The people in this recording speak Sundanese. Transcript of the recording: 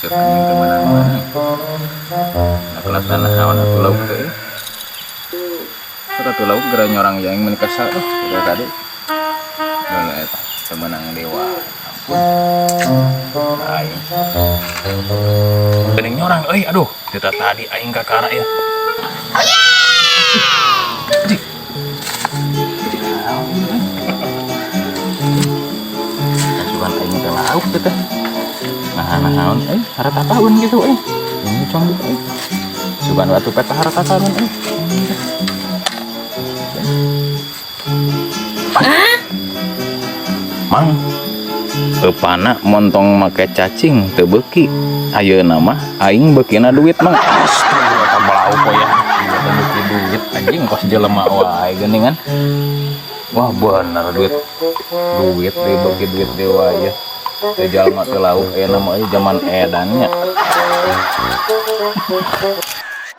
Cek anjing teu meunang-meunang. Nah, kelihatan naon atuh lauk teh. Sok atuh lauk geura nyorang aing meuni kesel tuh dari tadi. Dulu eta teu meunang dewa. Ampun. Aing. Geuning nyorang euy, aduh, teu tadi aing kakara ya. Anjing. Asupan aing teh lauk teh teh. Nah, naon euy, harta tahun gitu euy. Ini cong gitu euy. Sugan batu peta harta karun euy. Mang, eupana montong make cacing teu beuki. Ayeuna mah aing beukina duit, Mang. Astagfirullah, eta balau po ya. Ieu teh beuki duit anjing kos jelema wae geuningan. Wah, bener duit. Duit deui beuki duit dewa ya. Teu jalma teu lauk ayeuna mah euy, jaman edan nya.